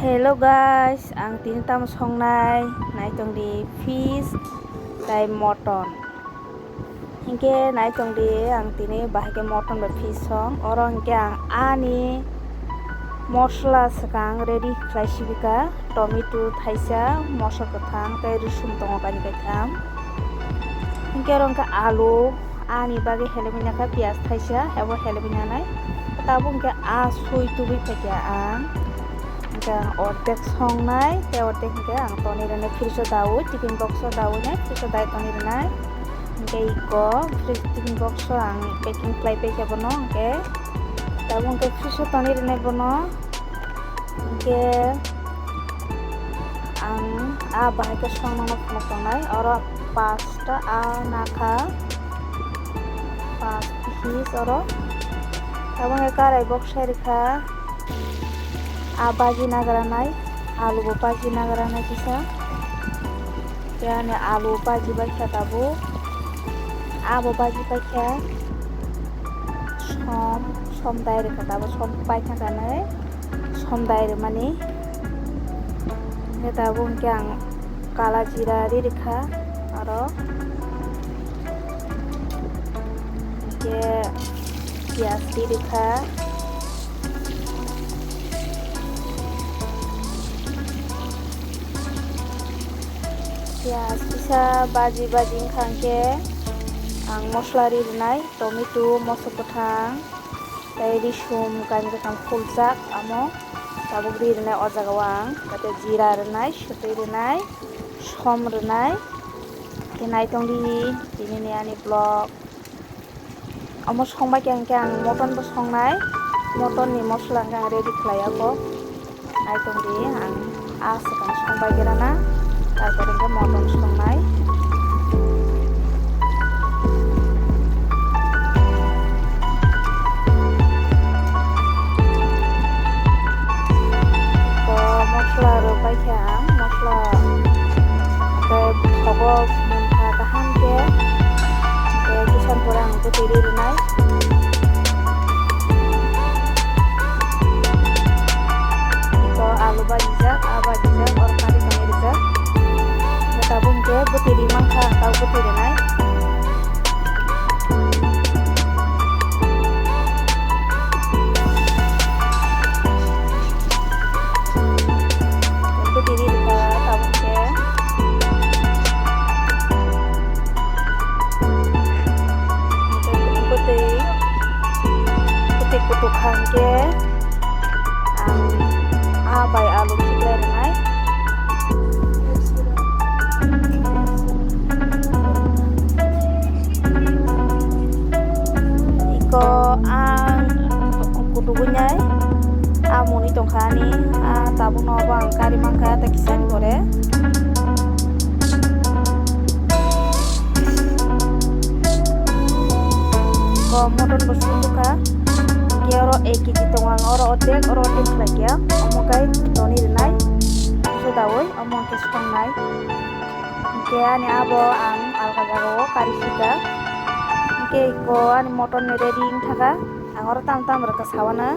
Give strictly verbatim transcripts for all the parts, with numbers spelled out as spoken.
Hello guys, ang tini tamo songnai, naitong di fish tai mutton. Hinkhe naitong di ang tini bahai khe mutton bai fish song. Oro hinkhe ang ani mosla swkang ready khlai sibika, tomato thaisa, moso kwthang tei rwsum tongo kainwi kaitham. Hinkhe oro hinkhe alu, ani bagwi helebwi nakha piyaj thaisa, abo helebwi nanai. Tabuk hinkhe a sui tubui phaikha ang. Hinkhe ang ordek songnai, tei ordek hinkhe ang tonwi rwnai, fridge o daui, tiffin box o daui nai, fridge o dai tonwi rwnai. Hinkhe iko fridge, tiffin box o ang packing khlai paikha bono, hinkhe tabuk hinkhe fridge o tonwi rwnai bono. Hinkhe ang a bahai khe songno phunuk tongnai, oro pasta a nakha, pas piece oro. Tabuk hinkhe karai boksai rwkha, a baji nagranai, alu bo baji nagranai kisa. Tei ani alu baji baikha tabuk, abo baji baikha som, som dai rwkha tabuk, som baikha kanwi. Som dai rwmani. Hinkhe tabuk hinkhe ang kala jira ri rwkha aro. Hinkhe piyaj ri rwkha. Piyaj kisa baji baji wngkha hinkhe ang mosla ri rwnai, tomato, moso kwthang. Tei risum kainwi kaitham phuljak amo tabuk ri rwnai o jaga o ang, tei jira rwnai, swtwi rwnai, som rwnai, khe naitong di tini ni ani vlog. Omo songbai khe hinkhe ang mutton bo songnai, mutton ni mosla hinkhe ang ready khlai ya kho. Naitong di ang a swkang songbai gira na, tarpore hinkhe mutton songnai. Ko mosla rwbai khe ang mosla tei thogo munkha kaham khe, tei kisan pore ang bwtwi ri rwnai. Iko alu bajijak, a bajijak, oro kari tonwi rijak. Tabuk hinkhe bwtwi ri mankha, ang tabuk bwtwi rwnai. Bwtwi ri rwkha tabuk hinkhe. Bwtwi, bwtwi kutuk kha hinkhe ang a bai alu khiklai rwnai. Iko ang kutuk wngnai, a muni tongkha ani, a tabukno obo ang kari mankha tei kisa ni pore. Ko mutton bo sundukha. Ke oro ek kg tongo, ang oro ordek, oro ordek khlai khe. Omo kai noni rwnai. Sudaui, omo khe songnai. Ke ani abo ang alga jaga o kari sika. Ke ko ani mutton ni ready wngthaka. Ang oro tam tam rwkha sawana.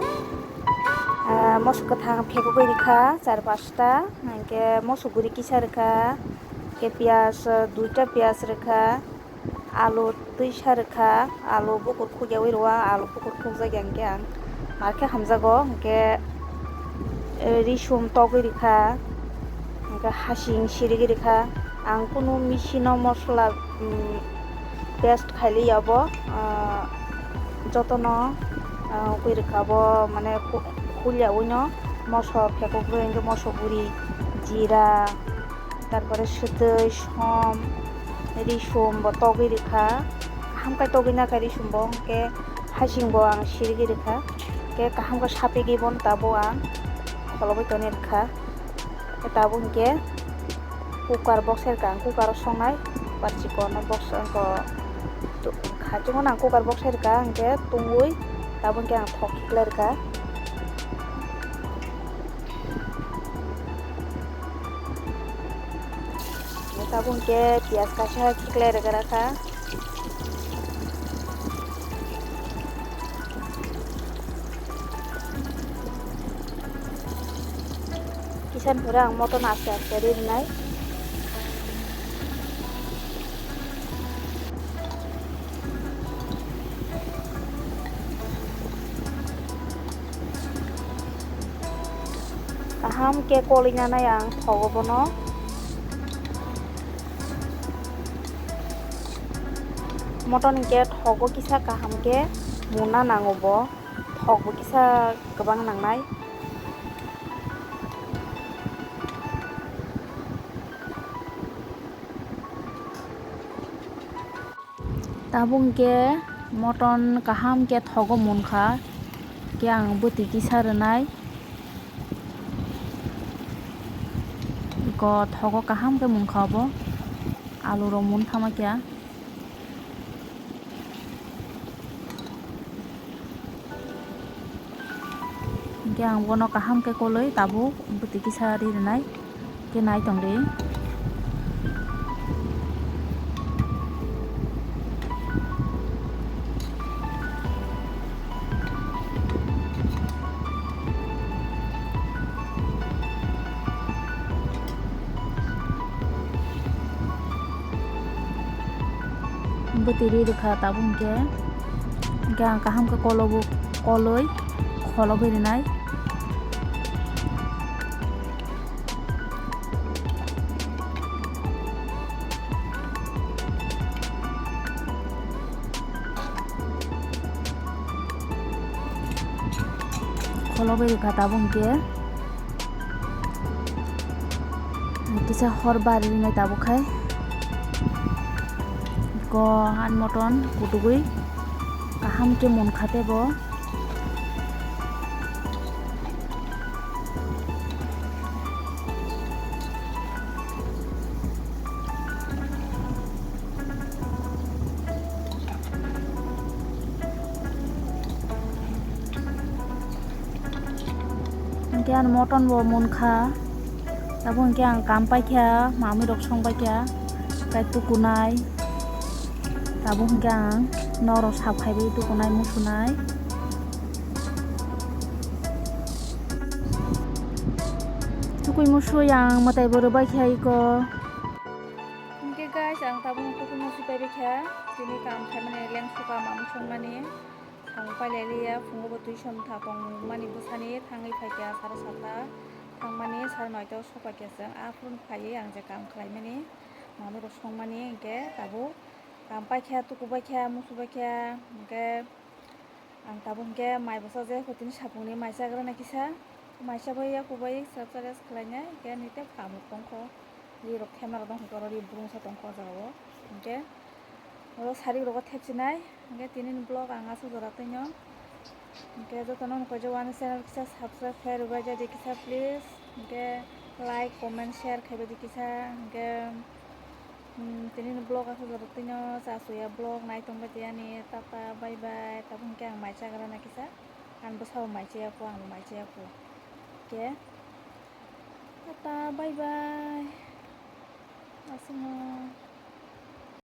Ah, moso kwthang phekugwi rwkha char pasta. Hingke moso guri kisa rwkha, hingke piyaj, duita piyaj rwkha, alu twisa rwkha, alu bukur khukyaui rwo, alu bukur khukjakya hingke ang markhe hamjago, hingke, eh, risum togwi rwkha, hingke hasing sirigwi rwkha. Ang kunu machine o mosola, mm, paste khailiya bo, ah, jotono, ah, ugwi rwkha bo, mane, khu-, khulya uino moso phekugwi hingke moso guri, jira, tarpore swtwi, som, risum bo togwi rwkha. Kaham khe togwi nakha risum bo, hingke hasing bo ang sirigwi rwkha. Hingke kaham khe sapigwi bono tabuk ang kholobwi tonwi rwkha. Tabuk hingke cooker box rwkha ang, cooker o songnai, parchikon box wngkha. Khatungo nang cooker box rwkha hingke tungwi tabuk hingke ang thok khiklai rwkha. Tabuk hingke piyaj kaisa khiklai rwkha. Kisan pore ang moton aste aste rinai. Kaham khe kolwi nanai ang thogo bono. Moton hinkhe thogo kisa kaham khe muna nango bo, thokbo kisa kwbang nangnai. Tabuk hinkhe moton kaham khe thogo munkha, khe ang bwtwi kisa rwnai. Iko thogo kaham khe munkha obo, alu rok mun thama khe. Hinkhe ang bono kaham khe kolwi tabuk bwtwi kisa ri rwnai, khe nai tongdi. Bwtwi ri rwkha tabuk hinkhe, hinkhe ang kaham khe kolobo, kolwi kholobwi rwnai. Kholobwi rwkha tabuk hinkhe. Kisa hor bari rinai tabuk khai. Ko han moton kutugwi kaham khe munkha tebo. Hinkhe ang moton bo munkha, tabuk hinkhe ang kam paikha, mamwi rok song paikha, tei tukunai, tabuk hinkhe ang norok sap khaiwi tukunai musunai. Tukui musui ang mwtai bo rwbaikha iko. Hinkhe guys, ang tabuk tukui musui paibaikha, tini kam khaimani lengsu kam mamwi songmani. Samung pailai liya, phungo bo tuition tha tongmani bwsani thangwi phaikha saro sata, thangmani saro noita o sokpaikha chwng. A phuru phaiwi ang je kam khlaimani, mamwi rok songmani hinkhe tabuk kam paikha, tukubaikha, musubaikha, hinkhe ang tabuk hinkhe mai bwsa je hotini sapungni mai chagrana kisa, mai chabai ya kubai srapsa rest khlainai, hinkhe nitep kamrok tongkho, ri rok thema rok tongkho, ri brungsa tongkho o jaga o, hinkhe oro sari rogo thepsinai. Hingke tini ni vlog ang asuk jora twino. Hingke jotono mokol jo wani channel kisa subscribe khe rwbai jadi kisa please. Hingke like, comment, share khaibai di kisa. Hingke, hmm, tini ni vlog asuk jora twino, chasuya vlog nai tongbai di ani. Tata, bye bye. Tabuk hingke ang mai chagra na kisa. Ang bwsao mai chaya kho, ang mai chaya kho. Hingke, tata, bye bye. Aswkno.